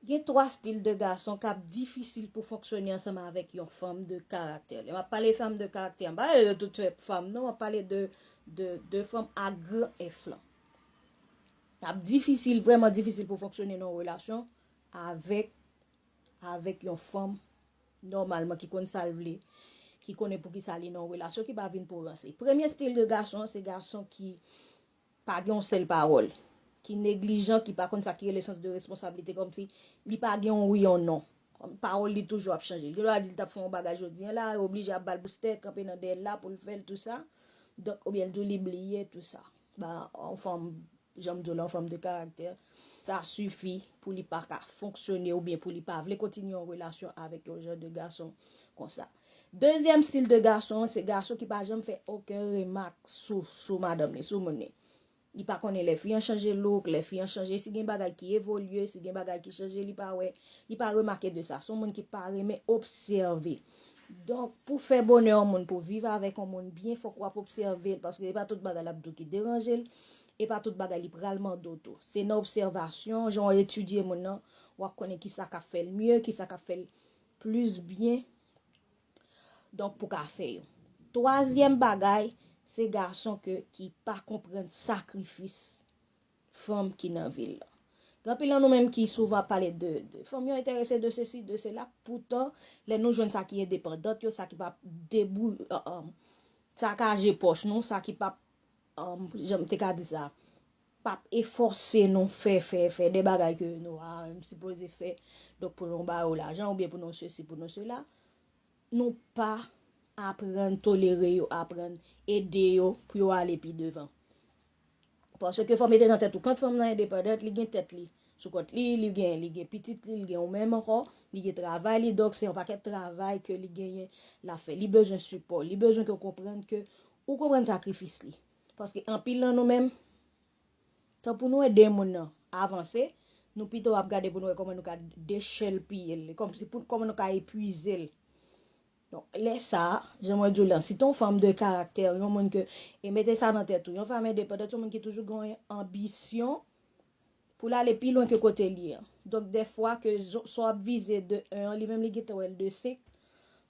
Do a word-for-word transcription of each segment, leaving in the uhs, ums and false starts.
Gen twa stil de gason k ap difisil pou fonksyone ansanm avèk yon fanm de karaktè. Lè m ap pale fanm de karaktè, m pa pale de tout fè fanm, non, m ap pale de, de, de fanm a gran F lan. L ap difisil, vrèman difisil pou fonksyone nan yon relasyon avèk, avèk yon fanm nòmalman ki konn sa l vle, ki konnen pou ki sa li nan yon relasyon, ki pa vin pou ranse. Premye stil de gason an, se gason ki pa gen yon sèl pawòl, ki neglijan, ki pa konn sa ki rele sans de responsablite, kòmsi li pa gen yon wi, yon non. Pawòl li toujou ap chanje. Li gen dwa di l t ap fè yon bagay jodi a la, yo oblije ap ba l boustè, kanpe nan dèyè l la pou l fè l, tou sa. Donk, oubyen l di w li bliye, tou sa. Ba, yon fanm, jan m di w la, yon fanm de karaktè, sa sifi pou li pa ka fonksyone oubyen pou li pa vle kontinye yon relasyon avèk yon jan de gason konsa. Dezyèm stil de gason, se gason ki pa janm fè okenn remak sou, sou madanm li, sou moun li. Li pa konnen lè fi an chanje look, lè fi an chanje, si gen bagay ki evolye, si gen bagay ki chanje, li pa wè, li pa remake de sa. Se yon moun ki pa renmen obsève. Donk, pou fè bonè yon moun, pou viv avèk yon moun byen, fòk w ap obsève l, paske e pa tout bagay l ap di w ki deranje l, e pa tout bagay li pral mande w tou. Se nan obsèvasyon, jan w etidye moun nan, w ap konnen kisa k ap fè l mye, kisa k ap fè l plis byen. Donk, pou ka fè yo. Twazyèm bagay, se gason ke, ki pa konprann sakrifis fanm ki nan vi l lan. Gen anpil nan nou menm ki souvan ap pale de, de fanm yo enterese de sesi, de sela. Poutan, lè nou jwenn sa ki endepandant yo, sa ki p ap debou, uh, um, sakaje pòch nou, sa ki p ap, um, jan m te ka di sa, p ap efòse nou fè, fè, fè de bagay ke nou pa menm sipoze fè. Donk, pou nou ba yo lajan, oubyen pou nou sesi, pou nou sela. Nou pa aprann tolere yo, aprann ede yo pou yo ale pi devan. Paske fò mete nan tèt ou, kan fanm nan endepandant, li gen tèt li sou kont li, li gen, li gen pitit li, li gen ou menm ankò, li gen travay li, donk se yon pakèt travay ke li genyen l ap fè. Li bezwen sipò, li bezwen ke w konprann ke ou konprann sakrifis li. Paske anpil nan nou menm, tan pou nou ede moun nan avanse, nou pito ap gade pou nou wè kòman nou ka dechèlpiye l, kòmsi pou, kòman nou ka epuize l. Donk, lè sa a, jan mwen di w lan, si t on fanm de karaktè, yon moun ke, e mete sa nan tèt ou, yon fanm endepandant, se yon moun ki toujou gen yon anbisyon pou l ale pi lwen ke kote l ye an. Donk, dèfwa ke zo-, sa w ap vize de en an, li menm li gentan wè l de senk,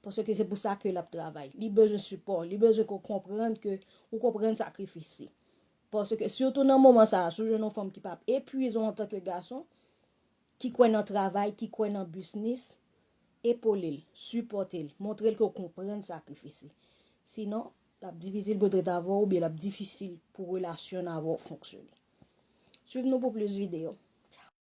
paske se pou sa ke l ap travay. Li bezwen sipò, li bezwen ke w konprann ke ou konprann sakrifis li. Paske sitou nan moman sa a, si w jwenn yon fanm ki p ap epuize w antanke gason, ki kwè nan travay, ki kwè nan biznis, epole l, sipòte l, montre l ke w konprann sakrifis li. Sinon, l ap difisil pou l ret avè w oubyen l ap difisil pou relasyon l avè w fonksyone. Swiv nou pou plis videyo.